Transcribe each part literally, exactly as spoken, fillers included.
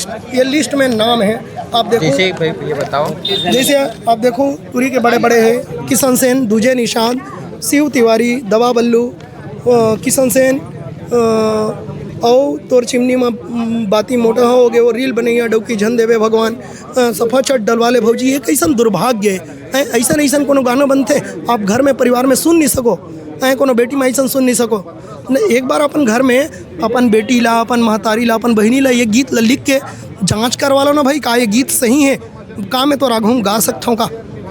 ये लिस्ट में नाम है, आप देखो। जैसे भाई, ये बताओ। जैसे आप देखो, टुरी के बड़े बड़े हैं, किशन सेन, दूजे निषाद, शिव तिवारी, दवा बल्लू, अ, किशन सेन, अ, अउ तोर चिमनी म, म, बाती मोटा हो गे, वो रील बनैया डौकी झन देवे भगवान, अ, सफा चट डलवा ले भौजी, ये कैसन दुर्भाग्य है? हैं, ऐसन ऐसन कोनो गाना बनथे, आप घर में परिवार में सुन नहीं सको, हैं, कोनो बेटी में ऐसन सुन नहीं सको। न, एक बार अपन घर में अपन बेटी ला, अपन महतारी ला, अपन बहिनी ला ये गीत ला लिख के जांच करवा लो ना भाई, का ये गीत सही है? का मैं तोर आघू गा सकत हौं का?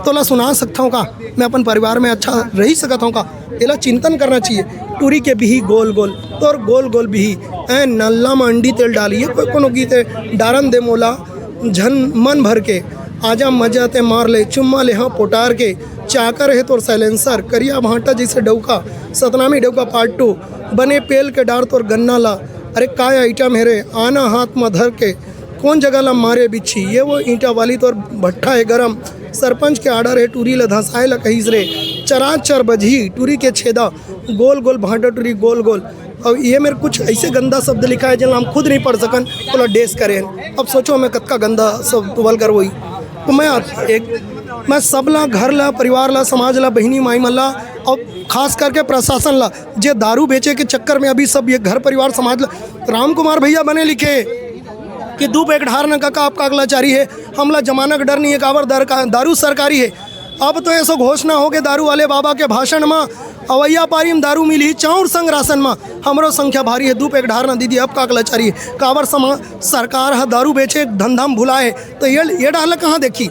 तोला सुना सकत हौं का? मैं अपन परिवार में अच्छा रह सकत हौं का? एला चिंतन करना चाहिए। टूरी के बिही गोल गोल, तोर गोल गोल बिही, ऐ नल्ला म अंडी तेल डाली, ये कोई कोनो गीत है? डारन दे मोला झन मन भर के, आजा मजा ते मार ले, चुम्मा ले हाँ पोटार के, चाकर है तोर साइलेंसर, करिया भांटा जैसे डौका, सतनामी डौका पार्ट टू, बने पेल के डार तोर गन्ना ला, अरे काय आइटम है रे, आना हाथ म धर के, कौन जगह ला मारे बिच्छी, ये वो ईंटा वाली तोर भट्ठा है गरम, सरपंच के आर्डर है टूरी ला धसाए ला कहिस रे, चरा चर बजही टूरी के छेदा, गोल गोल भांटा टूरी गोल गोल। अब ये मेरे कुछ ऐसे गंदा शब्द लिखा है, जेला हम खुद नहीं पढ़ सकन, ओला डेस करेन। अब सोचो, मैं कतका गंदा शब्द, वल्गर वही। तो मैं एक, मैं सबला, घर ला, परिवार ला, समाज ला, बहिनी माई मन ला, और खास करके प्रशासन ला, जे दारू बेचे के चक्कर में अभी सब ये घर परिवार समाज ला, राम कुमार भैया बने लिखे कि धूप एक ढार न कका आपका अगलाचारी है, हमला जमाना का डर नहीं है, काबर दर का, दारू सरकारी है। अब तो ऐसो घोषणा हो के दारू वाले बाबा के भाषण म, अवैया पारी म दारू मिलही, चाउर संग राशन म, हमरो संख्या भारी है, धूप एक ढार न दीदी, अब का अगलाचारी है, काबर समा-, सरकार ह दारू बेचे धंधा म भुलाए, तो ये, ये डाहर ला कहाँ देखी?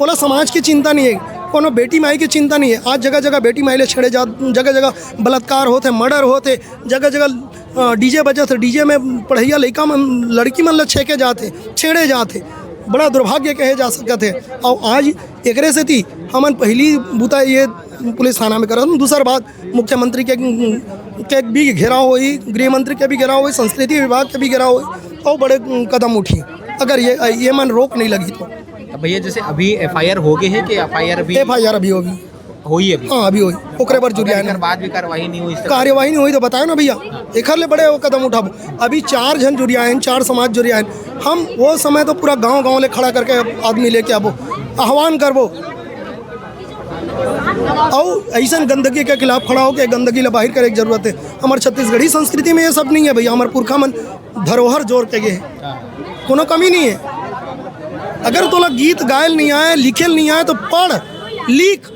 ओला समाज की चिंता नहीं है, कोनो बेटी माई की चिंता नहीं है। आज जगह जगह बेटी माई ले छेड़े जात, जगह जगह बलात्कार होत है, मर्डर होत है, जगह जगह, अ, डीजे बजत है, डीजे में पढ़ैया लइका मन, लड़की मन ला छेके जात है, छेड़े जात है। बड़ा दुर्भाग्य कहे जा सकत है। और आज एकरे सेती हमन पहली बुता ये पुलिस थाना में करत हन। दूसर बात, मुख्यमंत्री के, के भी घेराव होई, गृह मंत्री के भी घेराव होई, संस्कृति विभाग के भी घेराव होई, और बड़े कदम उठी, अगर ये, ये मन रोक नहीं लगी तो। तो भैया, जैसे अभी एफआईआर हो गए है कि एफआईआर अभी एफआईआर अभी होगी। होई अभी? हाँ, अभी होई। ओकरे बर अगर जुरियाए एकर ना। बाद भी कार्रवाई नहीं हुई, इस तरह कार्यवाही नहीं होई तो बतायो ना भैया, एकर ले बड़े वो कदम उठाबो। अभी चार झन जुरियाए हैं, चार समाज जुरियाए हैं। हम वो समय तो पूरा गांव-गांव ले खड़ा करके आदमी लेके आबो, आह्वान करबो। अउ ऐसन गंदगी के खिलाफ खड़ा होके गंदगी ला बाहिर करे के जरूरत है। हमर छत्तीसगढ़ी संस्कृति में ये सब नहीं है भैया। हमर पुरखा मन धरोहर जोर के गे हे, कोनो कमी नहीं है। अगर तोला गीत गायल नहीं आए, लिखेल नहीं आए तो पढ़, लिख,